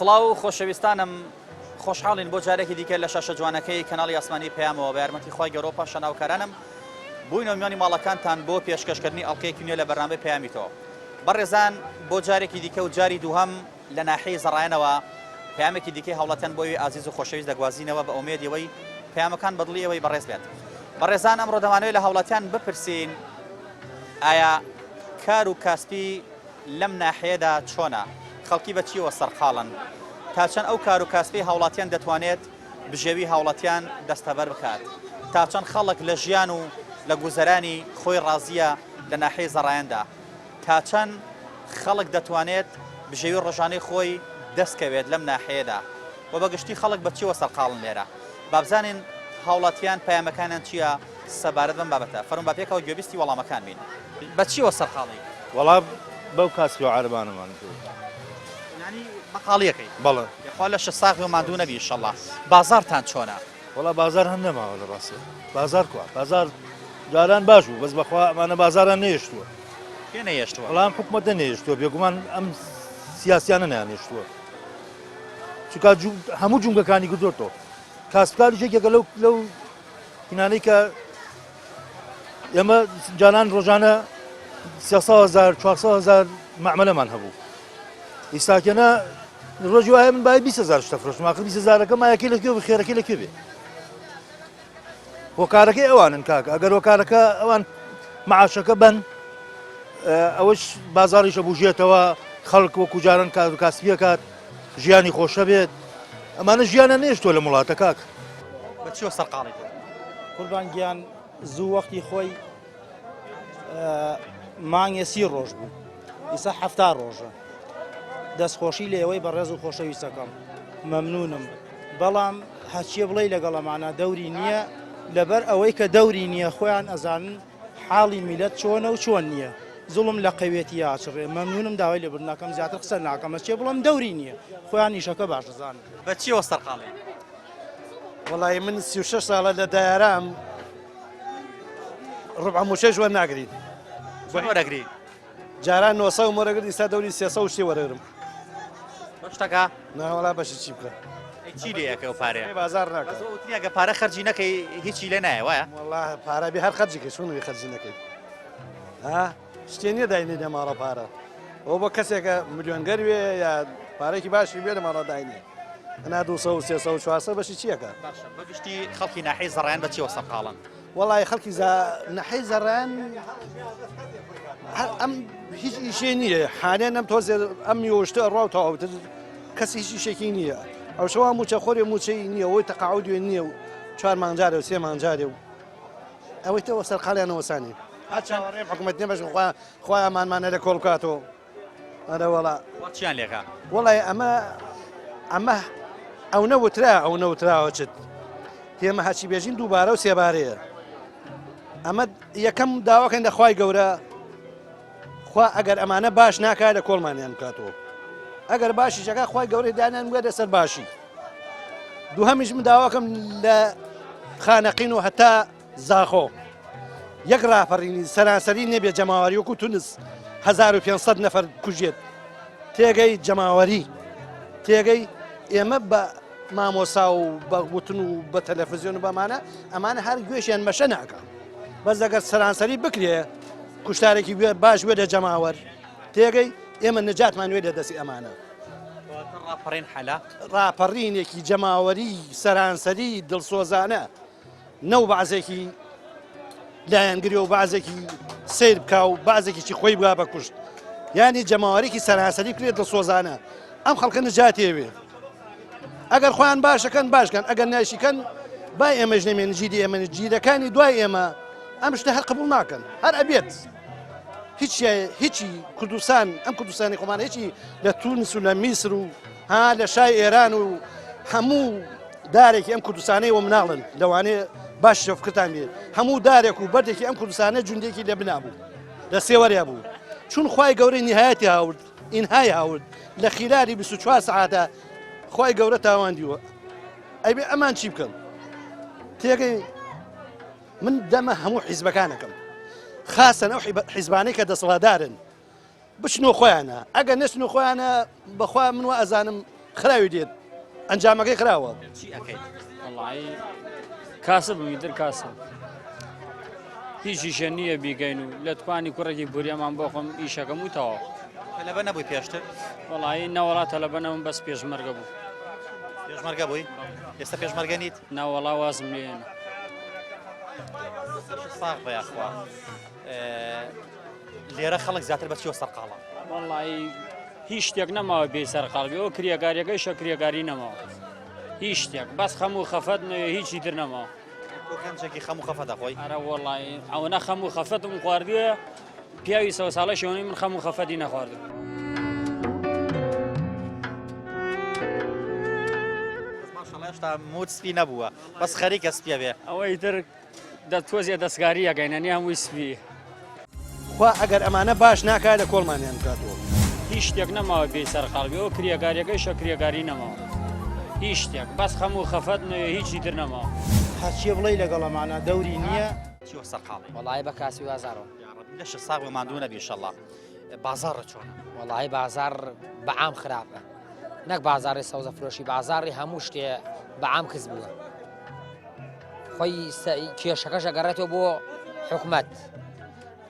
سڵاو خۆشەویستانم خۆشحاڵین بۆ جارێکی دیکە لە شاشە جوانەکەی کەناڵی ئاسمانی پەیامەوە بە یارمەتی خوای گەورە و پاشان هاوکارانم بووینەوە میوانی ماڵەکانتان بۆ پێشکەشکردنی ئەڵقەیەکی نوێ لە بەرنامەی پەیامی تۆ بەڕێزان بۆ جارێکی دیکە و جاری دووهەم لە ناحیەی زەڕایەنەوە پەیامێکی دیکەی هاوڵاتیان بۆ ئێوەی ئازیز و خۆشەویست دەگوازینەوە بە ئومێدی ئەوەی پەیامەکان بە دڵی ئێوەی بەڕێز بێت. بەڕێزان ئەمڕۆ دەمانەوێت لە هاوڵاتیان بپرسین ئایا کار و کاسپی لەم ناحیەدا چۆنە؟ خەڵکی بە چیەوە سەرقاڵن؟ تا چەند ئەو کار و کاسپی هاوڵاتیان دەتوانێت بژێوی هاوڵاتیان دەستەبەر بکات؟ تا چەند خەڵک لە ژیان و لە گوزەرانی خۆی ڕازیە لە ناحیەی زەڕایەندا؟ تا چەند خەڵک دەتوانێت بژێوی ڕۆژانەی خۆی دەست کەوێت لەم ناحیەیەدا و بە گشتی خەڵک بە چیەوە سەرقاڵن لێرە؟ با بزانین هاوڵاتیان پەیامەکانیان چیە سەبارەت بەم بابەتە فەرموون با پێکەوە گوێبیستی وەڵامەکان بین. بە چیەوە سەرقاڵی؟ وەڵا بەو کاسپی و عەرەبانەمان پێ. یانی بەقاڵیەکەی؟ بەڵێ. یەخوا لەشت ساغ بێ و ماندوو نەبی ئیشەڵا. بازاڕتان چۆنە؟ وەڵا بازار هەر نەماوە لە ڕاستیا بازار کوا بازار جاران باش بوو بەس بەخوا ئەمانە بازاران نەیشتووە کێ نەیەشتووە وەڵام حکومەتە نەیشتووە بێگومان ئەم سیاسیانە نەیانێشتووە چونکە هەموو جونگەکانی گرتۆتەوە کاسبکاریش یەکێکە لەو لەو هینانەی کە ئێمە جاران ڕۆژانە 300 هزار 400 هزار معمەلەمان هەبوو ئیستاکەنە ڕۆژی وایە من بای 20 هزار شتە فرۆشم آخر 20 هزارەکە مایەکەی لە کوێ بێ خێرەکەی لە کوێ بێ هۆکارەکەی ئەوانن کاکە ئەگەر هۆکارەکە ئەوان معاشەکە بن ئەوەش بازاڕیشە بژێتەوە خەڵک وەکو جاران کار و کاسبیەکات ژیانی خۆشە بێت ئەمانە ژیانە نێشتوە لە وڵاتە کاک. بە چیەوە سەرقاڵی تۆ؟ قوربان گیان زوو وەختی خۆی مانگێ سی ڕۆژ بوو ئیسا حەفتا ڕۆژە دەستخۆشی لە ئێوەی بەڕێز و خۆشەویستەکەم مەمنونم بەڵام هەچیە بڵێ لەگەڵ ئەمانە دەوری نییە لەبەر ئەوەی کە دەوری نییە خۆیان ئەزانن حاڵی میلەت چۆنە و چۆن نییە زوڵم لە قەوێتی ئاچڕێ مەمنونم داوای لێبوردن ئەکەم زیاتر قسە ناکەم ئەچێ بڵێم دەوری نییە خۆیان ئیشەکە باش دەزانن. بە چیەوە سەرقاڵی؟ وەڵی من 36 ساڵە لە دایارام ڕبع موچەش وەرناگرین. چۆن وەرەگری؟ جاران 900 وەرەگرت ئیستا دەوری 300 و شتێ وەرەگرم. بەش شتەکە؟ ناوەڵا بەشی چی بکە؟ ئەی چی لێ ئەکەی ئەو پارەیە؟ بازار ناکە. بەس وتنی ئەگە پارە خەرجی نەکەی هیچی لێ نایە وایە؟ وەڵا پارە بێ هەر خەرجی کەی چۆن بێ خەرجی نەکەی؟ ها شتێ نییە داینێ لە ماڵە پارە. ئەوە بۆ کەسێکە ملیۆنگەر بێ یا پارێکی باشی بێ لە ماڵە داینێ. ئەنا 200 و 300 و 400 بەشی چیەکە؟ باشە بە گشتی خەڵکی ناحیەی زەڕایەن بە چیەوە سەرقاڵن؟ وەڵی خەڵکی زا نەحەی زەڕان هەر ئەم هیچ ئیشێ نییە حالێن ئەم تۆزێ ئەم یۆشتە ڕاو تەواوتر کەس هیچ ئیشێکی نییە ئەو شەوا موچە خۆرێ موچەی نییە ئەوەی تەقاعودێ نییە و چوار مانجارێ و سێ مانجارێ و ئەوەی تەوە سەرقاڵیانەوە سانی هەر چاوەڕێم حکوومەت نیە بەش خوا خوا ئەمانمانە لە کۆڵ بکاتەوە ئەرە وەڵا وا چیان لێکا؟ وەڵای ئەمە ئەمە ئەو نەوترا ئەو نەوتراوە چت ئێمە هەرچی بێژین دووبارە و سێبارەیە ئەمە یەکەم داواکەن لە خوای گەورە خوا ئەگەر ئەمانە باش ناکات لە کۆڵمانیان بکاتەوە ئەگەر باشی شەکە خوای گەورەی دانیان بگە لەسەر باشی دووهەمیش من داواکەم لە خانەقین و هەتا زاخۆ یەک ڕاپەڕینی سەرانسەری نەبێت جەماوەری وەکو تونس 1500 نەفەر کوژێت تێگەی جەماوەری تێگەی ئێمە بە مامۆسا و بە وتن و بە تەلەفزیۆن و بەمانە ئەمانە هەر گوێشیان مەشە ناکە بەس ئەگەر سەرانسەری بکرێ کوشتارێکی بێ باش بێ لە جەماوەر تێگەی ئێمە نەجاتمان وێ لە دەستی ئەمانە ڕاپەڕین حەلا ڕاپەڕینێکی جەماوەری سەرانسەری دڵسۆزانە نەو بەعزێکی لایەنگری و بەعزێکی سیر بکا و بەعزێکیی خۆی بگا بە کوشت یانی جەماوەرێکی سەراسەری بکرێت دڵسۆزانە ئەم خەڵکە نجاتێوێ ئەگەر خۆیان باشەکەن باشکەن ئەگەر نایشیکەن با ئێمەش نەمێن جیری ئێمە جیرەکانی دوای ئێمە ئەم شتە هەر قبول ناکەن هەر ئەبێت هیچ هیچی کوردستان ئەم کوردستانی خۆمان هیچی لە تونس و لە میسر و ها لە شای ئێران و هەموو دارێکی ئەم کوردستانەی وە مناڵن لەوانەیە باش شەفکتان بێت هەموو دارێک و بەردێکی ئەم کوردستانە جوندێکی لە بنا بوو لە سێوەریا بوو چون خوای گەورەی نهایەتی هاورد ئینهای هاورد لە خیلالی 24 سعاتە خوای گەورە تاواندیوە ئەیبێ ئەمان چی بکەن تێگەی من دەمە هەموو حیزبەکانەکەم خاستەن ئەو حیزبانەی کە دەسەڵاتدارن بچنۆ خۆیانە ئەگەر نەچنۆ خۆیانە بەخوا من وا ئەزانم. خراوی دێت ئەنجامەکەی خراوە. چی ئەکەیت؟ وەڵایی کاسبم ئیتر کاسب هیچ ئیشە نییە بیکەین و لە توانی کوڕێکی بوریەمان بۆ خۆم ئیشەکەم و تەواو. تەلەبە نەبووی پێشتر؟ وەڵایی نەوەڵا تەلەبە نەبووم بەس پێشمەرگە بوو. پێشمەرگە بووی؟ ئێستا پێشمەرگە نیت؟ نەوەڵا وازم لێ هێنا. ساغ بە یاخوا. لێرە خەڵک زیاتر بە چیەوە سەرقاڵە؟ وەڵایی هیچ شتێک نەماوە بێ سەرقاڵ بێ ئەو کرێکاریەکەیشە کرێکاری نەماوە هیچ شتێک بەس خەم و خەفەت نەوێ هیچی تر نەماوە. تۆ گەنجێکی خەم و خەفەت دەخۆی؟ ئەرە وەڵایی ئەوەنە خەم و خەفەتم خواردووە پیاوی سەو ساڵە شێوەی من خەم و خەفەتی نەخواردوو. ماشەڵا هێشتا موت سپی نەبووە بەس خەریکە سپیە بێ. ئەوەی تر دە تۆزێ دەستکاری ئەکەین ئەنی هەمووی سپی. خوا ئەگەر ئەمانە باش ناکا لە کۆڵمانیان بکاتەوە. هیچ شتێک نەماوە بێی سەرقاڵ بێ ئەو کرێکاریەکەیشە کرێکاری نەماوە هیچ شتێک بەس خەم و خەفەت نەوێ هیچی تر نەماوە. هەرچیە بڵێی لەگەڵ ئەمانە دەوری نییە. چیوە سەرقاڵی؟ وەڵایی بە کاسبی بازاڕەوە. یاڕەبی لەشت ساغ بێ ماندوو نەبی ئیشەڵا. بازاڕ چۆنە؟ وەڵایی بازاڕ بە عام خراپە نەک بازاڕی سەوزە فرۆشی بازاڕی هەموو شتێ بە عام کز بووە. خۆی کێشەکەش ئەگەڕێتەوە بۆ حکومەت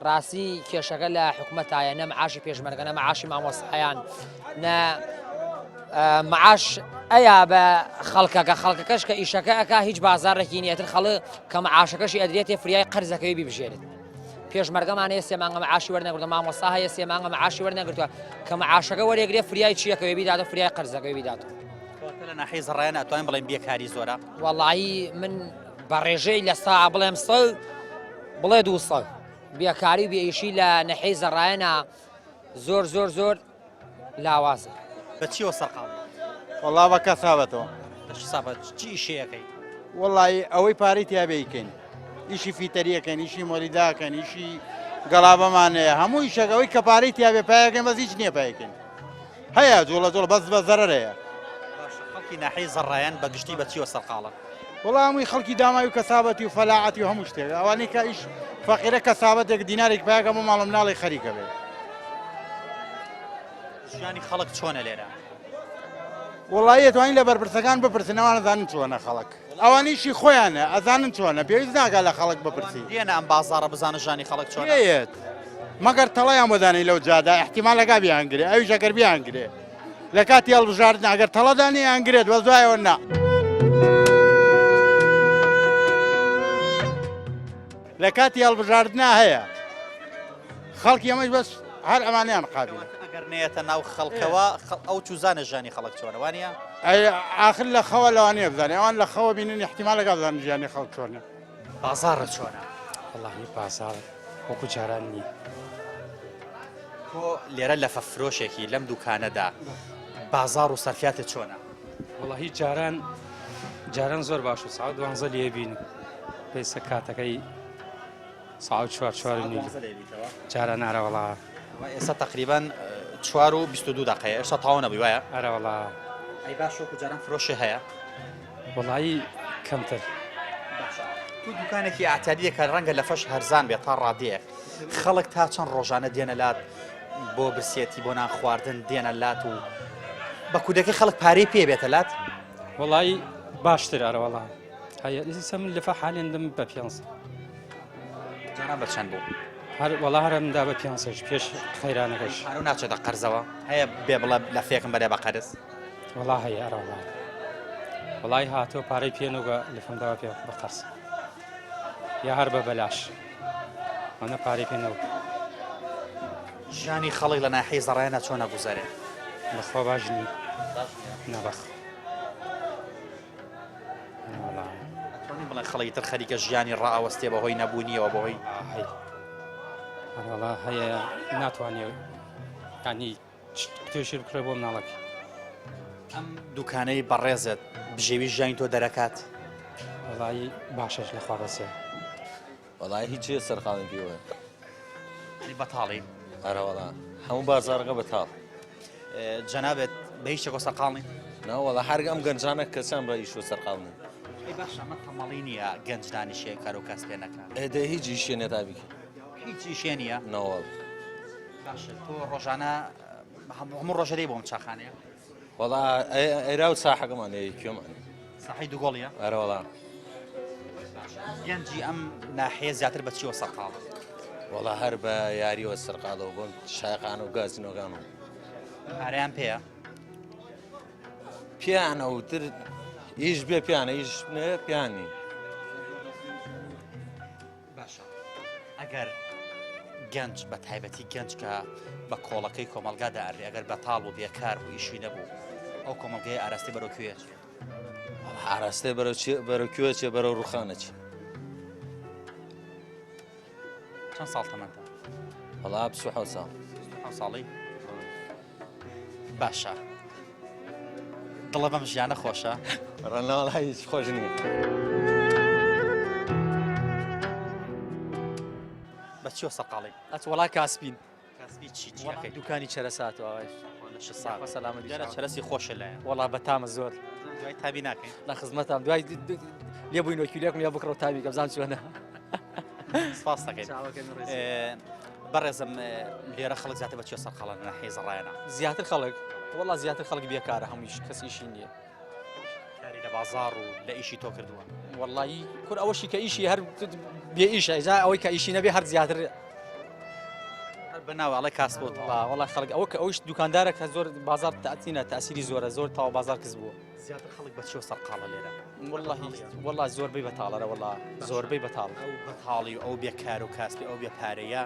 ڕاستی کێشەکە لە حکومەتایە نە معاشی پێشمەرگە نە معاشی مامۆستایان نە معاش ئەیا بە خەڵکەکە خەڵکەکەش کە ئیشەکە ئەک هیچ بازارێکی نیەتر خەڵ کە معاشەکەشی ئەدرێتێ فریای قەرزەکەی بیبژێرێت پێشمەرگەمان هەیە سێ مانگە معاشی وەرنەگرتووە مامۆستا هەیە سێ مانگە معاشی وەرنەگرتووە کە معاشەکە وەرێگرێ فریای چیەکەوێ بیداتەوە فریای قەرزەکەی بیداتەوە. کەواتە لە ناحیەی زەڕایەن ئەتوانین بڵێین بێکاری زۆرە؟ وەڵایی من بە ڕێژەی لە سا بڵێم سەد بڵێ 200 بێکاری و بێئیشی لە نەحیەی زەڕایەنە زۆر زۆر زۆر لاوازە. بە چیەوە سەرقاڵی؟ وەڵا بە کەسابەتەوە. بە کەسابەت چ ئیشێ ئەکەی؟ وەڵایی ئەوەی پارەی تیا بێ ئەیکەین. ئیشی فیتەری ئەکەین، ئیشی مۆلیدە ئەکەین، ئیشی گەڵابەمان هەیە، هەموو ئیشێک ئەوەی کە پارەی تیا بێ پایەکەین بەس هیچ نییە پایەکەین. هەیە جوڵە جوڵە بەس بە زەرەر هەیە. باشە خەڵکی ناحیەی زەڕایەن بە گشتی بە چیەوە سەرقاڵن؟ وەڵا هەمووی خەڵکی داماوی و کەسابەتی و فەلاعەتی و هەموو شتێک ئەوانەی کە ئیش فەقیرە کەسابەتێک دینارێک پیاکە بۆ ماڵ و مناڵی خەریکە بێ. ژیانی خەڵک چۆنە لێرە؟ وەڵایی ئەتوانی لە بەرپرسەکان بپرسن ئەوان ئەزانن چۆنە خەڵک ئەوانیشی خۆیانە ئەزانن چۆنە پێویست ناکا لە خەڵک بپرسی. دێنە ئەم بازاڕە بزانن ژانی خەڵک چۆنە؟ نەیەت مەگەر تەڵەیان بۆ دانێی لەو جادا ئیحتیمالەکا بیانگرێ ئەویش ئەگەر بیانگرێ لە کاتی هەڵبژاردن ئەگەر تەڵە دانێ ئەیانگرێت بەس دوایەوە نا. لە کاتی هەڵبژاردنا هەیە خەڵکی ئەمەش بەس هەر ئەمانیان قابلە. ئەگەر نەیەتە ناو خەڵکەوە ئەو چوزانە ژیانی خەڵک چۆنە وانە؟ ئاخر لە خەوە لەوانەیە بزانێ ئەوان لە خەوە بینن احتیمالەکە بزانن ژیانی خەڵک چۆنە. بازاڕە چۆنە؟ وەڵاهی بازاڕ وەکو جاران نییە. تۆ لێرە لەفە فرۆشێکی لەم دوکانەدا بازاڕ و سەرفیاتت چۆنە؟ وەڵاهی جاران جاران زۆر باش و ساعت دوانزە لێ بین پێسە کاتەکەی ساعت چوار چوار و نیو جاران ئارە وەڵا ئێستا تقریبا چوار و 22 دقەیە ئێستا تاو نەبووی وایە ئارە وەڵا ئەی باش وەکو جاران فرۆشی هەیە وەڵایی کەمتر. باشە تو دوکانێکی ئەعتیادیە کە ڕەنگە لەفەش هەرزان بێت تا ڕادەیەک خەڵک تا چەند ڕۆژانە دێنە لات بۆ برسێتی بۆ نان خواردن دێنە لات و بە کوردەکەی خەڵک پارەی پێ بێتە لات؟ وەڵایی باشتر ئەرە وەڵا هەیە ئێستا من لەفە حالێن دم بە پێ جاران بە چەند بوو؟ هەر وەڵا هەرم دا بە پێ پێش خەیرانەکەش پارە ناچێتە قەرزەوە هەیە بێ بڵێ لەفێکم بەرێ بە قەرز؟ وەڵا هەیە ئەرە وەڵا وەڵای هاتۆ پارەی پێ نەوگە لەفم داوە پێ بە قەرز یا هەر بە بەلاش ئەوەنە پارەی پێ نەبوو. ژیانی خەڵک لە ناحیەی زەڕایەنە چۆن ئەگوزەرێ؟ بەخوا باش نییە. باش نییە؟ نا بەخوا. وەڵا. ئەتوانین بڵێن خەڵکی تر خەریکە ژیانی ڕائەوەستێ بەهۆی نەبوونیەوە بەهۆی. هەی. وەڵا هەیە ناتوانێ یانی کتێب شیر بکڕێ بۆ مناڵەکەی. ئەم دوکانەی بەڕێزت بژێوی ژیانی تۆ دەرەکات؟ وەڵایی باشەش لەخوا بەسێ. وەڵایی هیچ چیە سەرقاڵیم پێوە. یانی بەتاڵی؟ ئەرە وەڵا هەموو بازاڕەکە بەتاڵ. جەنابت بە هیچ شتێکەوە سەرقاڵ نی؟ نا وەڵا هەر ئەم گەنجانە کەچان بە ئیشەوە سەرقاڵ نین. ئەی باشە ئەمە تەمەڵی نییە گەنج دانیشێ کار و کاسپێ نەکا؟ ئێ دەی هیچ ئیشێ نیە تا بیکەی. هیچ ئیشێ نییە؟ نەوەڵ. باشە تۆ ڕۆژانە هەموو ڕۆژە دێی بۆ ئەم چاخانەیە؟ وەڵا ئێرا و ساحەکەمان ئەی کوێمان ساحەی دوگۆڵیە؟ ئەرە وەڵا. گەنجی ئەم ناحیە زیاتر بە چیوە سەرقاڵە؟ وەڵا هەر بە یاریەوە سەرقاڵەوە بۆن شایقان و گازینۆکان و پارەیان پێیە؟ پیانە و تر ئیش بێ پیانە ئیش نێ پیانی باشە ئەگەر گەنج بە تایبەتی گەنج کە بە کۆڵەکەی کۆمەلگا داڕێ ئەگەر بەتاڵ و بێکار بوو ئیشی نەبوو ئەو کۆمەلگەی ئاراستی بەرەو کوێ ئاراستەی بەرەو بەرەو کوێ چێ بەرەو ڕوخانە چی چەند ساڵ تەمەنتە وەڵا 27 ساڵ ساڵی باشە دڵە بەم ژیانە خۆشە ڕەناڵ هیچ خۆش نییە بە چیوە سەرقاڵی ئەچ وەڵا کاسبین کاسبی چی چیەکەی دوکانی چەرەسات و ئاوایش لەش ساغ سەلامەت دیارە چەرەسی خۆشە لایە وەڵا بەتامە زۆر دوای تابی ناکەین لە خزمەتام دوای لێ بووین وەکیلێکم یا بکڕ و تابی کە بزان چۆنە سپاس دەکەین بەڕێزم لێرە خەڵک زیاتر بە چیە سەرقاڵن ناحیەی زەڕایەنە؟ زیاتر خەڵک وەڵا زیاتر خەڵک بێکارە هەموویش کەس ئیشی نییە. کاری لە بازاڕ و لە ئیشی تۆ کردووە؟ وەڵی کور ئەوەشی کە ئیشی هەر بێ ئیشە ئیجا ئەوەی کە ئیشی نەبێ هەر زیاتر هەر بە ناوە ئەڵێ کاسپۆت وەڵا وەڵا خەڵک ئەوە کە ئەوش دوکاندارە کە زۆر بازاڕ تەئتینە تەئسیری زۆرە زۆر تاوە بازاڕ کز بووە. زیاتر خەڵک بە چیەوە سەرقاڵە لێرە؟ وەڵاهی وەڵا زۆربەی بەتاڵەرە وەڵا زۆربەی بەتاڵ. ئەو بەتاڵی و ئەو بێکار و کاسپی ئەو بێ پارەیە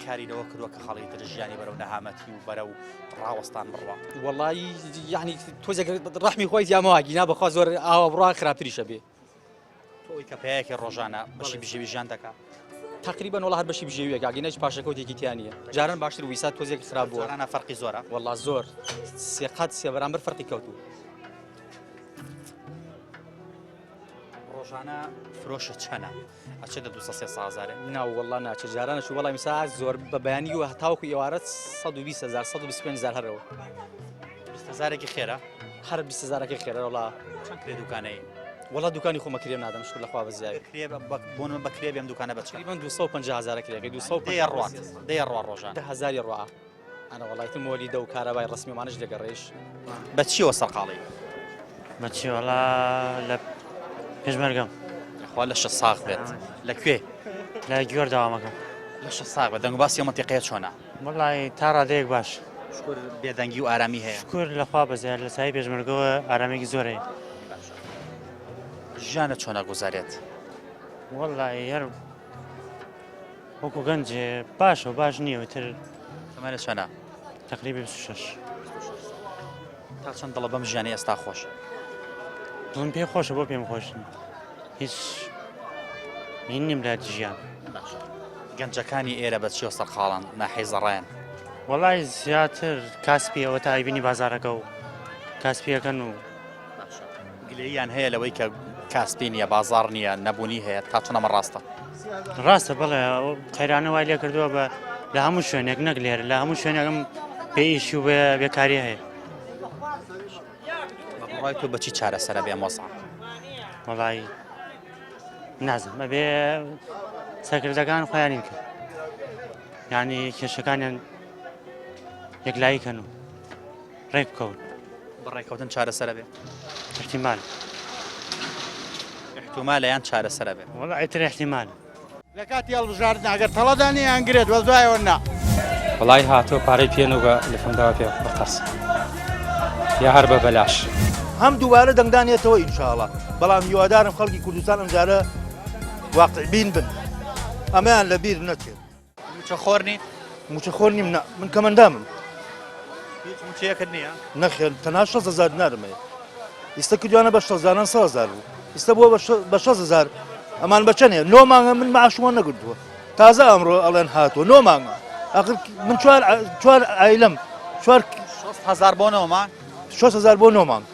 کاری لەوە کردووە کە خەڵکی تر ژیانی بەرەو نەهامەتی و بەرەو ڕاوەستان بڕوا. وەڵایی یەعنی تۆزێک ڕەحمی خۆی زیامەوە گینا بەخوا زۆر ئاوا بڕوا خراپتریشە بێ. تۆ ئەوی کە پیاوێکی ڕۆژانە بەشی بژێوی ژیان دەکا؟ تەقریبەن وەڵا هەر بەشی بژێویەکە ئەگینا هیچ پاشەکەوتێکی تیا نییە جاران باشتر بوو ئیستا تۆزێک خراپ بووە. جارانە فەرقی زۆرە؟ وەڵا زۆر سێ قات سێ بەرامبەر فەرقی کەوتوو. ڕۆژانە فرۆشت چەنە؟ ئەچێتە 200 300 هەزارێ؟ نا وەڵا ناچێت جاران ئەچوو بەڵام ئیستا زۆر بە بەیانی و هەتاوەکو ئێوارە 120 هەزار 125 هەزار هەرەوە. 20 هەزارێکی خێرە؟ هەر 20 هەزارەکەی خێرە وەڵا. چەند کرێ دوکانەی؟ وەڵا دوکانی خۆمە کرێم نادەم شکر لەخوا بە زیاوی. کرێ بۆ من بە کرێ بێم دوکانە بە چەند؟ تقریبا 250 هەزارە کرێەکەی 250 دەیە ڕوات دەیە ڕوا ڕۆژانە. دە هەزاری ڕوا. ئەرە وەڵای تر مۆلیدە و کارەبای ڕەسمی وانەش دەگەڕێیش. بە چیەوە سەرقاڵی؟ بە چی وەڵا لە پێشمەرگەم. خوا لەشت ساغ بێت. لە کوێ؟ لە گوێر داوامەکەم. لەشت ساغ بێت. دەنگ و باسی ئەو مەنتیقەیە چۆنە؟ وەڵای تا ڕادەیەک باش. شکور بێدەنگی و ئارامی هەیە. شکور لە خوا بەزیاد لە سایەی پێشمەرگەوە ئارامیەکی زۆر هەیە. ژیانت چۆن ئەگوزەرێت؟ وەڵای هەر وەکو گەنجێ باشە و باش نییە تر تەمەنت چەنە؟ تقریبا 26. تا چەند دڵە بەم ژیانی ئێستا خۆشە؟ دڵم پێ خۆشە بۆ پێم خۆش نییە هیچ هین نیم لە ژیان. گەنجەکانی ئێرە بە چیەوە سەرقاڵن ناحیەی زەڕایەن؟ وەڵای زیاتر کاسپی ئەوە تا ئەیبینی بازارەکە و کاسپیەکەن و گلەییان هەیە لەوەی کە کاسپی نییە بازاڕ نییە نەبوونی هەیە تا چەند ئەمە ڕاستە؟ ڕاستە بەڵێ قەیرانە وای لێ کردووە بە لە هەموو شوێنێک نەک لێرە لە هەموو شوێنێکم بێ ئیشی و بێکاری هەیە. بە بڕوای تۆ بەچی چارەسەرە بێ ئەم وەزعە؟ وەڵای نازم ئەبێ سەرکردەکان خۆیانی بکەن یعنی کێشەکانیان یەکلایی کەن و ڕێک بکەون. بە ڕێککەوتن چارەسەرە بێ؟ احتمال. احتمالە یان چارەسەرە بێ؟ وەڵا ئیتر احتمال. لە کاتی هەڵبژاردن ئەگەر تەڵە دانێ یان گرێت بەس دوایەوە نا. وەڵای هاتووە پارەی پێ نەبووە لفم داوە پێ بە قەرز یا هەر بە بەلاش. هەم دووبارە دەنگدان یەتەوە ئینشاڵا بەڵام هیوادارم خەڵکی کوردستان ئەمجارە واقعبین بن ئەمەیان لەبیر نەچێت. مووچەخۆر نیت؟ مووچەخۆر نیم نا من کەمەندامم. هیچ مووچەیەکت نییە؟ نەخێر تەنها 6 هەزار دینارم هەیە. ئیستا کردویانە بە 6 هەزاران 3 هەزار بوو. ئیستا بووە بە 6 هەزار ئەمان بە چەند هەیە؟ نۆ مانگە من معاشم وەرنەگرتووە. تازە ئەمڕۆ ئەڵێن هاتووە نۆ مانگە. ئاخر من چوار چوار ئایلەم چوار 6 هەزار بۆ نۆ مانگ؟ 6 هەزار بۆ نۆ مانگ.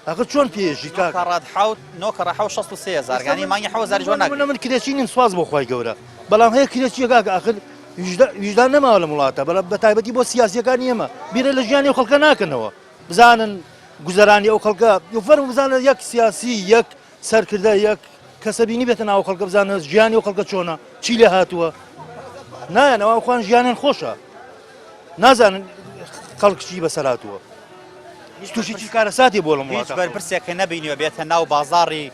ئەخر چۆن پێژی کاک؟ نۆ کەڕات حەوت نۆ کەڕە حەوت 63 هەزار گانی مانگی حەوت هەزاریش وەرناگری. من کرێچی نیم سوپاس بۆ خوای گەورە بەڵام هەیە کرێچیە کاکە ئەخر ویژدان نەماوە لەم وڵاتە بەڵام بە تایبەتی بۆ سیاسیەکانی ئێمە بیرە لە ژیانی ئەو خەڵکە ناکەنەوە بزانن گوزەرانی ئەو خەڵکە فەرموو بزانە یەک سیاسی یەک سەرکردە یەک کەسە بینی بێتە ناو خەڵکە بزانە ژیانی ئەو خەڵکە چۆنە چی لێ هاتووە نایەن ئەوان خۆیان ژیانیان خۆشە نازانن خەڵک چی بەسەر هاتووە. تووشی چی کارەساتی بۆ لەم هیچ وڵاتە بەرپرسێکە نەبینیوە بێتە ناو بازاڕی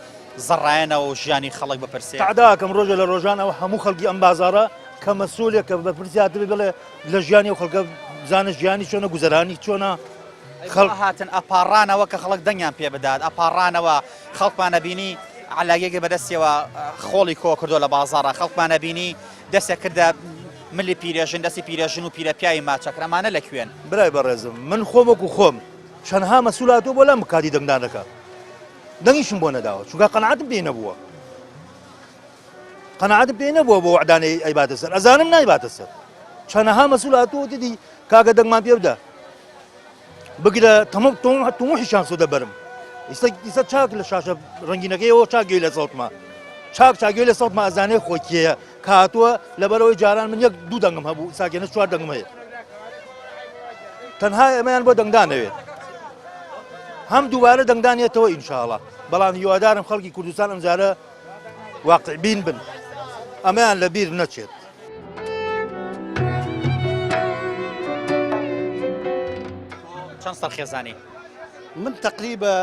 زەڕایەنەوە و ژیانی خەڵک بپرسێ. تەعداکەم ڕۆژێ لە ڕۆژان ئەوە هەموو خەڵکی ئەم بازاڕە کە مەسئولێک کە بەرپرسی هاتبێ بڵێ لە ژیانی ئەو خەڵکە بزانە ژیانی چۆنە گوزەرانی چۆنە خەڵک هاتن ئەپاڕانەوە کە خەڵک دەنگیان پێ بدات ئەپاڕانەوە خەڵکمان ئەبینی عەلاگێکی بەدەستیەوە خۆڵی کۆ کردو لە بازاڕە خەڵکمان ئەبینی دەستێک کردە ملی پیرێژن دەستی پیرێژن و پیرەپیاوی ماچەکرد ئەمانە لە کوێن؟ برای بەڕێزم من خۆم وەکو خۆم چەندها مەسول هاتووە بۆ لام کاتی دەنگدانەکە دەنگیشم بۆ نەداوە چونکە قەناعەتم پێی نەبووە قەناعەتم پێی نەبووە بۆ وعدانەی ئەیباتە سەر ئەزانم نایباتە سەر چەنەها مەسول هاتووە دیدی کاکە دەنگمان پێ بدە بگرە تەمەم تموحیشان سۆدە بەرم ئیستا ئیستا چاک لە شاشە ڕەنگینەکەیەوە چاک گوێی لە سەوتمە چاک چاک گوێی لە سەوتمە ئەزانێ خۆی کێیە کە هاتووە لەبەرەوەی جاران من یەک دوو دەنگم هەبوو ساکێنە چوار دەنگم هەیە تەنها ئێمەیان بۆ دەنگدانەوێت هەم دووبارە دەنگدانێتەوە ئینشاءڵا بەڵام هیوادارم خەڵکی کوردستان ئەمجارە واقعبین بن ئەمەیان لە بیر نەچێت. چەند سەر خێزانی؟ من تقریبا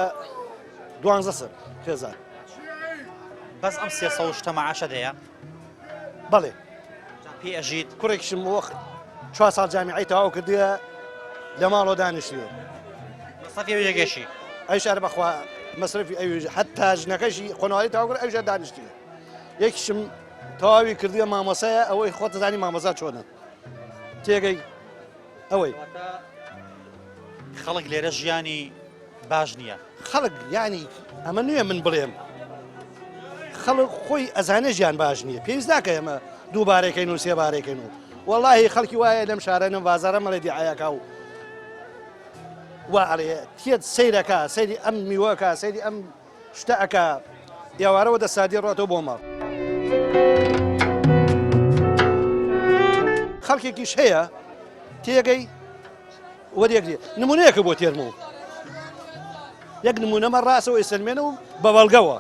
دوانزە سەر خێزان. بەس ئەم سێ سەد شتە مەعاشە دەیە؟ بەڵێ. پێ ئەژیت؟ کوڕێکیشم وەخت چوار ساڵ جامیعەی تەواو کردووە لە ماڵەوە دانیشتووە. مەسرەفی ئەویش ئەگەشی؟ ئەویش هەر بەخوا مەسرەفی ئەویش حەتا ژنەکەشی خۆنەواری تەواو کرد ئەویش هەر دانیشتووە. یەکیشم تەواوی کردووە مامۆسایە ئەوەی خۆت دەزانی مامۆسا چۆنە تێگەی ئەوەی. خەڵک لێرە ژیانی باش نییە. خەڵک یانی ئەمە نوێ من بڵێم خەڵک خۆی ئەزانێ ژیان باش نییە پێویست ناکە ئێمە دووبارەکەین و سێبارەکەین و وەڵاهی خەڵکی وایە لەم شارە نەم بازارە مەڵێ دیعایەکە و وا ئەڵێ تێت سەیرەکە سەیری ئەم میوەکە سەیری ئەم شتە ئەکا ئێوارەوە دەسادی ڕاتەوە بۆ ماڵ. خەڵکێکیش هەیە تێگەی وەریەگرێ نمونەیەکە بۆ تێرمەوە یەک نمونەمە ڕاستەوە ئێسەلمێنە و بە بەڵگەوە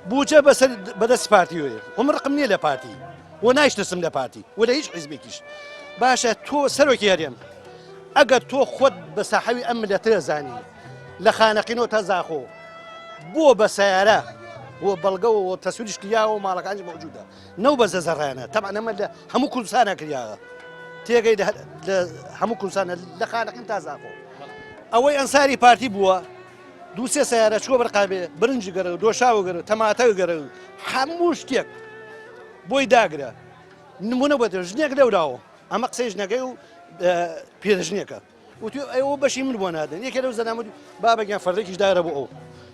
بوجە بەسەر بەدەست پارتیەوەیە و من ڕقم نییە لە پارتی و نایشترسم لە پارتی و لە هیچ حیزبێکیش باشە تۆ سەرۆکی هەرێم ئەگەر تۆ خۆت بە ساحەوی ئەم ملەتە زانی لە خانەقینەوە تا زاخۆ بۆ بە سیارە بۆ بەڵگەوە و تەسویریش کریاوە و ماڵەکانیش مەوجودە نەو بە زەزەڕانە تەبعەن ئەمە لە هەموو کوردستانە کریاوە تێگەی لە هەموو کوردستانە لە خانەقین تا زاخۆ ئەوەی ئەنساری پارتی بووە دوو سێ سیارە چووە بەرقابێ برنج گەرە و دۆشاو گەرە تەماتە گەرە و هەموو شتێک بۆی داگرە نمونە بۆ ژنێک لەوراوە ئەمە قسەی ژنەکەی و پێرژنێکە وتی ئەوە بەشی من بۆ نادەن یەکێ لەو زەنامە بابە گیان فەردێکیش دارە بۆ ئەو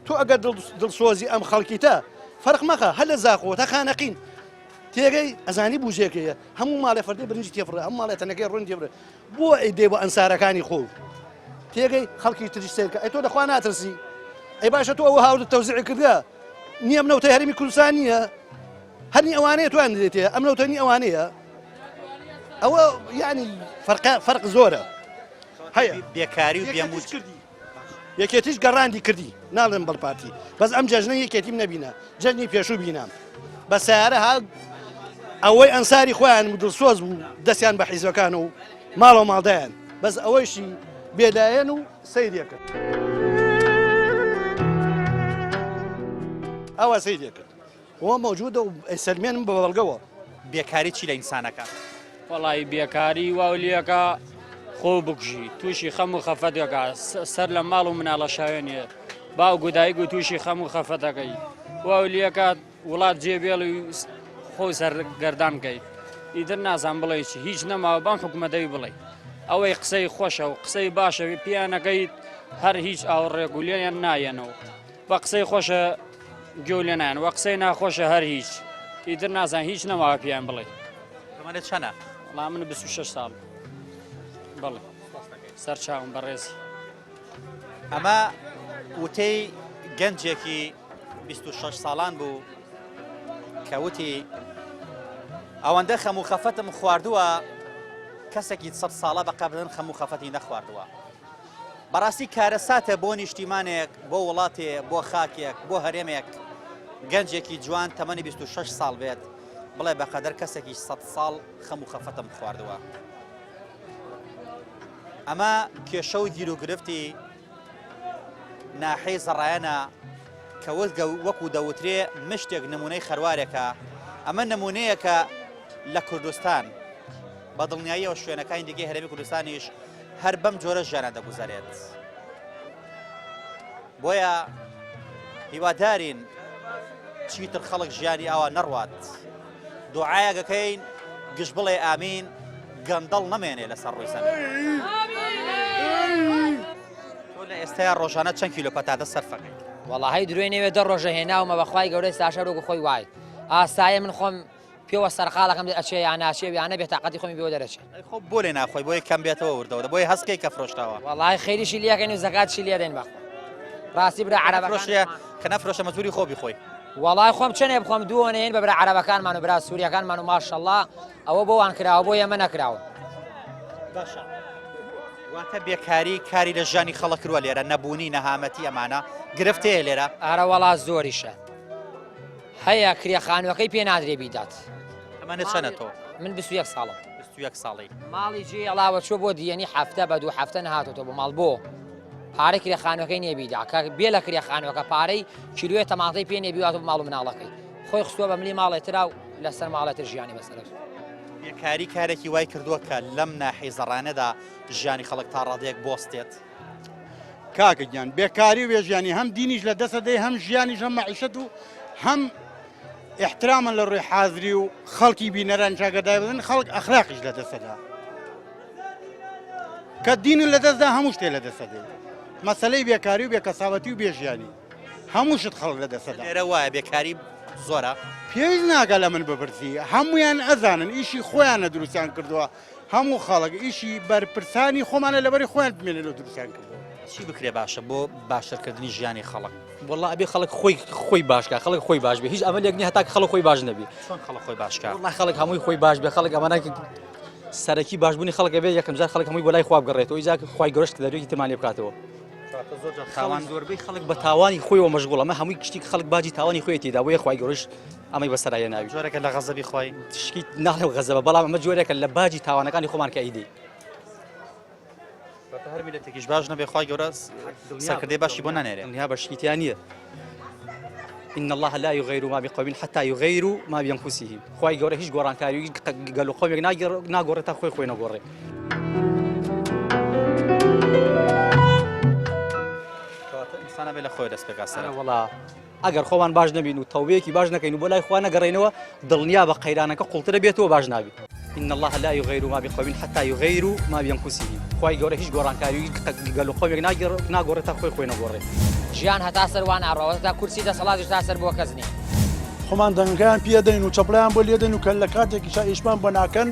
تۆ ئەگەر دڵسۆزی ئەم خەڵکیتە فەرق مەخە هەر لە زاخۆ تا خانەقین تێگەی ئەزانی بوجێکەیە هەموو ماڵێ فەردی برنجی تێفڕێ هەموو ماڵێ تەنەکەی ڕوون تێبڕێ بۆ ئەی دێ بۆ ئەنسارەکانی خۆ تێگەی خەڵکی تریش سێرکە ئەی تۆ لەخوا ناترسی ئەی باشە تۆ ئەوە هاوردت تەوزیعی کردە نییە ئەم نەوتەی هەرێمی کوردستان نییە هەرنی ئەوانەیە توان دێتێ ئەم نەوتە نی ئەوانەیە ئەوە یعنی فەرق فەرق زۆرە هەیە بێکاری و بێموچ کردی یەکێتیش گەڕاندی کردی ناڵێم بەڵ پارتی بەس ئەم جەژنە یەکێتیم نەبینە جەژنی پێشوو بینام بە سیارە ها ئەوەی ئەنساری خۆیان و دڵسۆز بوو دەستیان بە حیزەکان و ماڵەوە ماڵدایان بەس ئەوەیشی بێلایەن و سەیرێکرد ئەوە سەیرێکرد ئەوە مەوجودە و ئەیسەلمێنم بە بەڵگەوە. بێکاری چی لە ئینسان ئەکات؟ وەڵایی بێکاری واو لێکا خۆ بکوژی تووشی خەم و خەفەت ئەکا سەر لە ماڵ و مناڵە شاوێنێ باوک و دایک و تووشی خەم و خەفەتەکەی واو لێکات وڵات جێ بێڵی و خۆ سەرگەردان کەیت ئیتر نازان بڵێ چی هیچ نەماوە بەم حکومەتەوی بڵێ ئەوەی قسەی خۆشە و قسەی باشە پیانەکەیت هەر هیچ ئاوڕێک و لێیان نایەنەوە بە قسەی خۆشە گوێ لێ نایەن وە قسەی ناخۆشە هەر هیچ ئیتر نازان هیچ نەماوە پێیان بڵێ تەمەنت چەنە؟ وەڵا من 26 ساڵ بەڵێ سەرچاوم بەڕێزی ئەمە وتەی گەنجێکی 26 ساڵان بوو کە وتی ئەوەندە خەم و خەفەتم خواردووە کەسێکی سە ساڵە بە قەبلن خەم و خەفەتی نەخواردووە بەڕاستی کارەساتە بۆ نیشتیمانێک، بۆ وڵاتێ، بۆ خاکێک، بۆ هەرێمێک گەنجێکی جوان تەمەنی 26 ساڵ بێت بڵێ بەقەدەر کەسێکی 100 ساڵ خەم و خەفەتم خواردووە. ئەمە کێشە و گیروگرفتی. ناحیەی زەڕایەنە کە وەکو دەوترێ مشتێک نمونەی خەروارێکە، ئەمە نمونەیەکە لە کوردستان، بە دڵنیاییەوە شوێنەکانی دیکەی هەرێمی کوردستانیش هەر بەم جۆرە ژیانە دەگوزەرێت. بۆیە هیوادارین چیتر خەڵک ژیانی ئاوا نەڕوات. دوعایەکەکەین گشت بڵێ ئامین گەندەڵ نەمێنێ لەسەر ڕووی زەمین. تۆ لە ئێستایا ڕۆژانە چەند کیلۆ پەتاتە سەرف ئەکەیت؟ وەڵاهی درۆی نەوێ دە ڕۆژە هێناومە بەخوای گەورەی ساشە وەکو خۆی وای ئاسایە من خۆم پێوە سەرقاڵەکەم ئەچێ یا ناچێ و یانە بێتاقەتی خۆمی پێوە دەرەچێ. ئەی خۆ بۆ لێ ناخۆی بۆیە کەم بێتەوە وردە وردە بۆیە هەست کەی کە فرۆشتاوە. وەڵاهی خەیریشی لێکەین و زەکاتشی لێدەین بەخوا ڕاستی برا عەرەبەکان فرۆشێ کە نەفرۆشە مەجبوری خۆ بیخۆی. وەڵای خۆم چەنێ بخۆم دووەنەیەن بە برا عەرەبەکانمان و برا سوریەکانمان و ماشەڵڵا ئەوە بۆ وان کراوە بۆ ئێمە نەکراوە. باشە واتە بێکاری کاری لە ژیانی خەڵک کردووە لێرە نەبوونی نەهامەتی ئەمانە گرفت هەیە لێرە؟ ئەرە وەڵا زۆریشە هەیە کرێ خانووەکەی پێ نادرێ بیدات. تەمەنت چەنە تۆ؟ من 21 ساڵم. 21 ساڵی. ماڵی جێ ئەڵاوە چوە بۆ دیەنی هەفتە بە دوو هەفتە نەهاتۆتەوە بۆ ماڵ بۆ پارەی کرێ خانووەکەی نییە بیدا کە بێ لە کرێ خانووەکە پارەی کیلوێ تەماتەی پێ نییە بیواتەوە بۆ ماڵ و مناڵەکەی خۆی خستووە بە ملی ماڵێ ترا و لەسەر ماڵێ تر ژیانی بەسەر بێکاری کارێکی وای کردووە کە لەم ناحیەی زەڕانەدا ژیانی خەڵک تا ڕادەیەک بوەستێت. کاکە گیان بێکاری و بێژیانی هەم دینیش لە دەسە دەی هەم ژیانیش هەم مەعیشەت و هەم احترامن لە ڕووی حازری و خەڵکی بینەران چاگەدای بن خەڵک ئەخلاقیش لە دەسەدا کە دینن لە دەستدا هەموو شتێ لە دەسە دەی مەسلەی بێکاری و بێکەسابەتی و بێژیانی هەموو شت خەڵک لە دەسەدا. لێرە وایە بێکاری زۆرە؟ پێویست ناکا لە من بپرسی هەمویان ئەزانن ئیشی خۆیانە دروستیان کردووە هەموو خەڵک ئیشی بەرپرسانی خۆمانە لەبەری خۆیان بمێنن و دروستیان کردووە. چی بکرێ باشە بۆ باشترکردنی ژیانی خەڵک؟ وەڵا ئەبێ خەڵک خۆی خۆی باش کا خەڵک خۆی باش بێ هیچ ئەمەلێک نییە هەتا خەڵک خۆی باش نەبی. چۆن خەڵک خۆی باش کا؟ وەڵا خەڵک هەمووی خۆی باش بێ خەڵک ئەمانە سەرەکی باشبوونی خەڵک ئەبێ یەکەم جار خەڵک هەمووی بۆ لای خوا بگەڕێتەوە ئیجا خوای گەورەش دەروێکی ترمان لێ بکاتەوە. تاوان زۆربەی خەڵک بە تاوانی خۆیەوە مەشغوڵە ئەمە هەمووی گشتی خەڵک باجی تاوانی خۆیەتی دا بۆیە خوای گەورەش ئەمەی بەسەرا هێناوی جۆرێکە لە غەزەبی خوای شکی ناڵێم غەزەبە بەڵام ئەمە جۆرێکە لە باجی تاوانەکانی خۆمان کە ئیدی واتە هەر میلەتێکیش باش نەبێ خوای گەورە سەرکردەی باشی بۆ نانێرێ دڵنیا بە شکی تیا نییە إن الله لا يغير ما بقوم حتى يغيروا ما بأنفسهم خوای گەورە هیچ گۆڕانکاری و گەل و قەومێک ناگۆڕێت تا خۆی خۆی نەگۆڕێ. کەواتە ئینسان ئەبێ لە خۆی دەست پێکا سەرەتا. وەڵا ئەگەر خۆمان باش نەبین و تەوبەیەکی باش نەکەین و بۆ لای خوا نەگەڕێینەوە دڵنیا بە قەیرانەکە قوڵترە بێتەوە باش نابی. إن الله لا يغير ما بقوم حتى يغيروا ما بأنفسهم خوای گەورە هیچ گۆڕانکاری و گەل و قەومێک ناگۆڕێت تا خۆی خۆی نەگۆڕێ. ژیان هەتا سەر وا ناڕوا واتە تا کورسی دەسەڵاتیش تا سەر بۆ کەس نیە. خۆمان دەنگەکەیان پێ دەین و چەپڵەیان بۆ لێدەین و کە لە کاتێکیشا ئیشمان بۆ ناکەن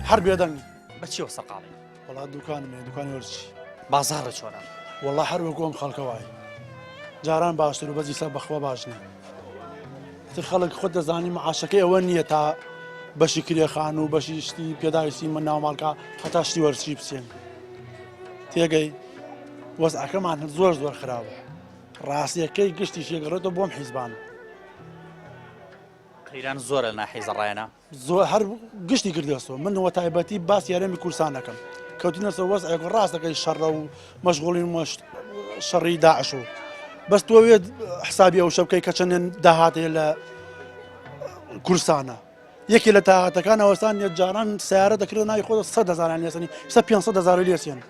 هەر بێدەنگین. بە چیەوە سەرقاڵی؟ وەڵا دوکانم هەیە دوکانی وەرزشی. بازاڕ چۆنە؟ وەڵا هەر وەکو ئەم خەڵکە وایە جاران باشتر و بەس ئیستا بەخوا باش نییە. ئیتر خەڵک خۆت دەزانی معاشەکەی ئەوە نییە تا بەشی کرێ خانوو و بەشی شتی پێداویستی من ناو ماڵکە هەتا شتی وەرزشی بچێن تێگەی وەزعەکەمان زۆر زۆر خراپە ڕاستیەکەی گشتی شێگەڕێتەوە بۆم حیزبان قەیران زۆرە لە ناحیەی زەڕایەنە زۆر هەر گشتی کردەسەوە من وە تایبەتی باسی هەرێمی کوردستان نەکەم کەوتینەسە وەزعێک و ڕاستەکەی شەڕە و مەشغوڵین و شەڕی داعش و بەس تۆ وێت حسابی ئەو شە بکەی کە چەندێن داهاتەیە لە کوردستانە یەکێ لە تاهاتەکان ئەوەستان نیە جاران سیارە دەکرێت ناوی خۆ 100 هزاران لێسەنی سە 500 هزار لێسێن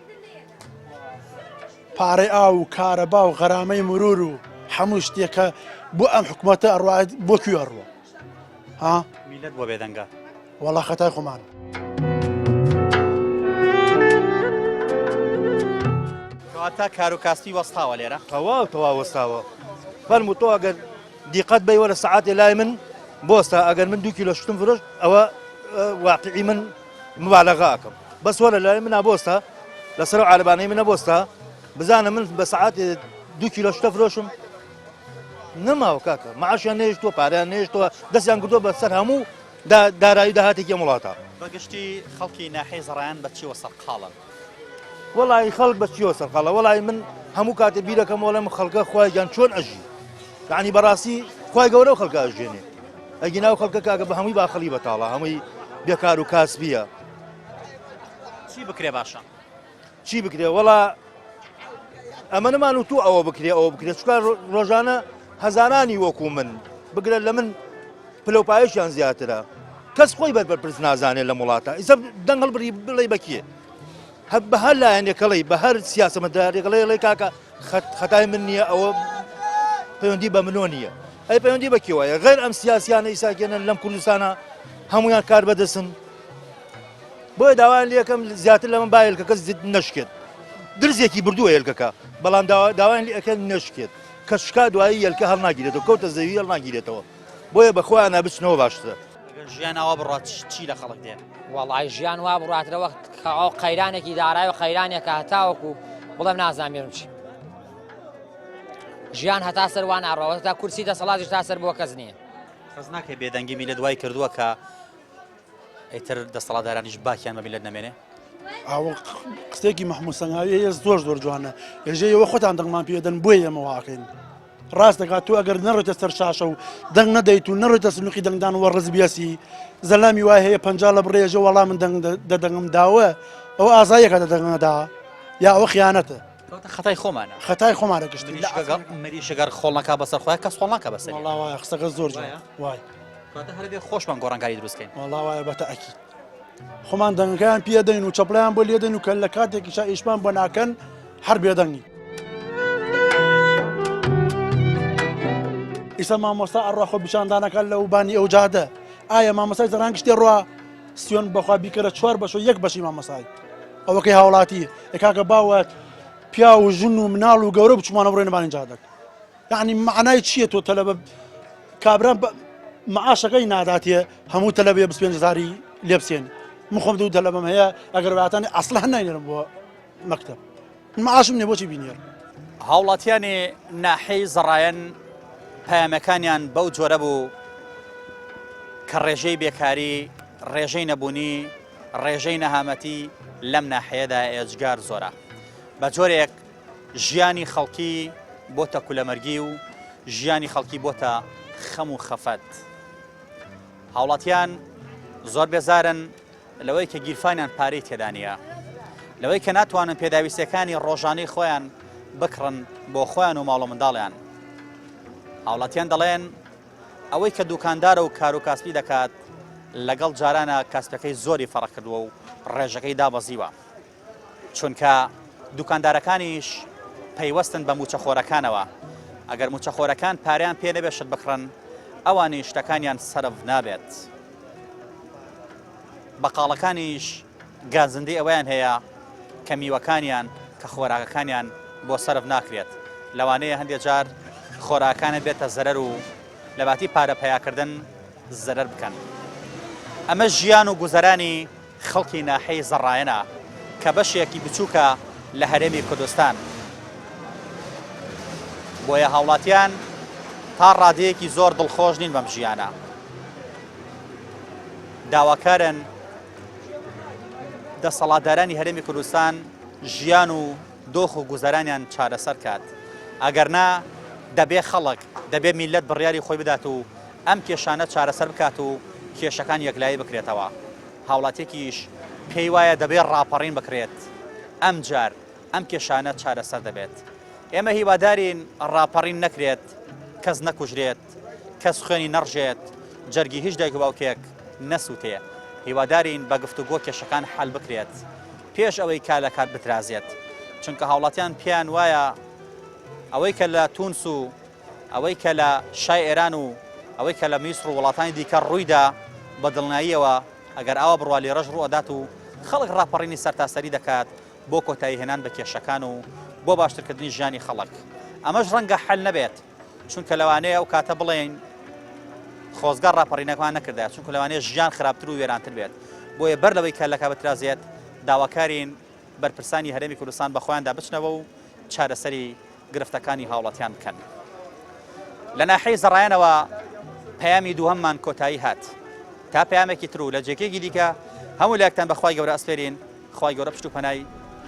پارەی ئاو و کارەبا و غەرامەی مرور و هەموو شتێکە بۆ ئەم حکوومەتە ئەڕوات بۆ کوێ ئەڕوە ها میلەت بۆ بێدەنگە وەڵا خەتای خۆمان. کەواتە کار و کاسبی وەستاوە لێرە؟ تەواو تەواو وەستاوە فەرموو تۆ ئەگەر دیقەت بەی وەرە سەعاتێ لای من بۆستە ئەگەر من دوو کیلۆ شتم فرۆشت ئەوە واقعی من مبالغە ئەکەم بەس وەرە لای منە بۆستە لەسەر ئەو عالبانەی منە بۆستە بزانە من بە سەعاتێ دوو کیلۆ شتە فرۆشم نەماوە کاکە معاشیان نەیشتووە پارەیان نەیشتووە دەستیان کردووە بە سەر هەموو دارایی داهاتێکی ئەم وڵاتە. بە گشتی خەڵکی ناحیەی زەڕایەن بە چیوە سەرقاڵن؟ وەڵی خەڵک بە چیەوە سەرقاڵە وەڵی من هەموو کاتێ بیرەکەم وەڵێم خەڵکە خوای گیان چۆن ئەژی یعنی بەڕاستی خوای گەورە و خەڵکە ئەژێنێ ئەگینا و خەڵکە کاکە بە هەمووی باخەڵی بەتاڵە هەمووی بێکار و کاسبیە چی بکرێ باشە؟ چی بکرێ وەڵا. ئەمە نەمان و تو ئەوە بکرێ ئەوە بکرێت چکار ڕۆژانە هەزارانی وەکو من بگرە لە من پلەپایشیان زیاترە کەس خۆی بەر بەرپرس نازانێت لە وڵاتە ئیسە دەنگ هەڵبڕی بڵێ بەکیێ هە بە هەر لایەنێکەڵی بە هەر سیاسەمەدارێکڵێ ڵێ کاکە خەتای من نییە ئەوە پەیوەندی بە منۆ نییە ئەی پەیوەندی بە کێوایە غێر ئەم سیاسیانە ئیساکێنن لەم کوردستانە هەمویان کار بەدەسن بۆیە داوایان لەکەم زیاتر لە من با هێلکەکە زد نەشکێت درزێکی بردووە هێلکەکە بەڵام داوایان لەکە نەشکێت کە شکا دوایی یەلکە هەڵناگیرێتەوە کەوتە زەوی هەڵناگیرێتەوە بۆیە بە خۆیانە بچنەوە باشترە. ئەگەر ژیان ئاوا بڕات چی لە خەڵک دێ؟ وەڵای ژیان وا بڕات لە وەخت کە ئەو قەیرانێکی دارای و قەیرانێکە هەتاوەکو بڵێم نازانم بێم چی ژیان هەتا سەر وان ئاڕەوە تا کورسی دەسەڵاتیش تا سەر بۆ کەس نییە. کەس ناکەی بێدەنگی میلەت وای کردووە کە ئیتر دەسەڵاتدارانیش باکیان بە میلەت نەمێنێ؟ ئاوە قسێکی مەحموود سەنگاوی هەیە زۆر زۆر جوانە ئێژێ ئێوە خۆتان دەنگمان پێدەن بۆیە ئێمە واکەین ڕاست دەکات تۆ ئەگەر نەڕۆیتە سەر شاشە و دەنگ نەدەیت و نەڕۆیتە سنوقی دەنگدان وە ڕز بیەسی زەلامی وای هەیە پ لە بڕێژە وەڵام من دەنگ دەدەنگم داوە ئەوە ئازایەکە دەدەنگەدا یا ئەوە خیانەتە خەتای خۆمانە خەتای خۆمانە گشتی مریشەگەر خۆڵ نەکا بەسەر خۆیان کەس خۆڵ ناکا بەسەر وەڵا وایە قسەکە زۆر جوانە وای کەواتە هەر بێ خۆشمان گۆڕانکاری دروست کەین وەڵا وایە بە تەئکید خۆمان دەنگەکەیان پێدەین و چەپڵیان بۆ لێدەین و کە لە کاتێکیشا ئیشمان بۆ ناکەن هەر بێدەنگی. ئیسە مامۆستا ئەڕوا خۆ پیشاندانەکە لە وبانی ئەو جادە ئایا مامۆستای زەران گشتێ ڕوا سیۆن بەخوا بیکەرە چوار بەش و یەک بەشی مامۆستای ئەوەکەی هاوڵاتی کاکە باوە پیا و ژن و مناڵ و گەورە بچمانە بڕێنە بانی جادەک یعنی معنای چییە تۆ تەلەبە کابرا معاشەکەی ناداتێ هەموو تەلەبێ 25 هزاری لێ بسێنی من خۆم دوو تەلەبەم هەیە ئەگەر واتانی ئەسڵ ناینێرم بۆ مەکتەب معاشم نیە بۆچی بینێرم. هاوڵاتیانی ناحیەی زەڕایەن پەیامەکانیان بەو جۆرە بوو کە ڕێژەی بێکاری، ڕێژەی نەبوونی، ڕێژەی نەهامەتی لەم ناحیەیەدا ئێجگار زۆرە. بە جۆرێک ژیانی خەڵکی بۆتە کولەمەرگی و ژیانی خەڵکی بۆتە خەم و خەفەت. هاوڵاتیان زۆر بێزارن لەوەی کە گیرفانیان پارەی تێدا نییە، لەوەی کە ناتوانن پێداویستیەکانی ڕۆژانەی خۆیان بکڕن بۆ خۆیان و ماڵ و منداڵیان. هاوڵاتیان دەڵێن ئەوەی کە دوکاندارە و کار و کاسپی دەکات لەگەڵ جارانە کاسپەکەی زۆری فەرق کردووە و ڕێژەکەی دابەزیوە. چونکە دوکاندارەکانیش پەیوەستن بە موچەخۆرەکانەوە ئەگەر موچەخۆرەکان پارەیان پێ نەبێت شت بکڕن ئەوانیش شتەکانیان سەرف نابێت بەقاڵەکانیش گازندەی ئەوەیان هەیە کە میوەکانیان کە خۆراکەکانیان بۆ سەرف ناکرێت لەوانەیە هەندێک جار خۆراکانە بێتە زەرەر و لەباتی پارە پەیاکردن زەرەر بکەن ئەمە ژیان و گوزەرانی خەڵکی ناحیەی زەڕایەنە کە بەشێکی بچووکە لە هەرێمی کوردستان. بۆیە هاوڵاتیان تا ڕادەیەکی زۆر دڵخۆش نین بەم ژیانە. داواکارن دەسەڵاتدارانی هەرێمی کوردستان ژیان و دۆخ و گوزەرانیان چارەسەر کات. ئەگەر نا دەبێ خەڵک، دەبێ میللەت بڕیاری خۆی بدات و ئەم کێشانە چارەسەر بکات و کێشەکان یەکلایی بکرێتەوە. هاوڵاتیەکیش پێی وایە دەبێ ڕاپەڕین بکرێت ئەمجار ئەم کێشانە چارەسەر دەبێت. ئێمە هیوادارین ڕاپەڕین نەکرێت، کەس نەکوژرێت، کەس خوێنی نەڕژێت، جەرگی هیچ دایک و باوکێک نەسوتێ. هیوادارین بە گفتوگۆ کێشەکان حەل بکرێت پێش ئەوەی کا لە کار بترازێت. چونکە هاوڵاتیان پێیان وایە ئەوەی کە لە تونس و ئەوەی کە لە شای ئێران و ئەوەی کە لە میسر و وڵاتانی دیکە ڕوویدا بە دڵنیاییەوە ئەگەر ئاوا بڕوا لێرەش ڕووئەدات و خەڵک ڕاپەڕینی سەرتاسەری دەکات بۆ کۆتایی هێنان بە کێشەکان و بۆ باشترکردنی ژیانی خەڵک ئەمەش ڕەنگە حەل نەبێت چونکە لەوانەیە ئەو کاتە بڵێین خۆزگا ڕاپەڕینەکەمان نەکردایە چونکە لەوانەیە ژیان خراپتر و وێرانتر بێت بۆیە بەر لەوەی کە لەکا بترازێت داواکارین بەرپرسانی هەرێمی کوردستان بە خۆیاندا بچنەوە و چارەسەری گرفتەکانی هاوڵاتیان بکەن. لە ناحیەی زەڕایەنەوە پەیامی دووهەممان کۆتایی هات. تا پەیامێکی تر و لە جێگەیەکی دیکە هەموو لایەکتان بە خوای گەورە ئەسپێرین، خوای گەورە پشت و پەنای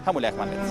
هەموو لایەکمان بێت.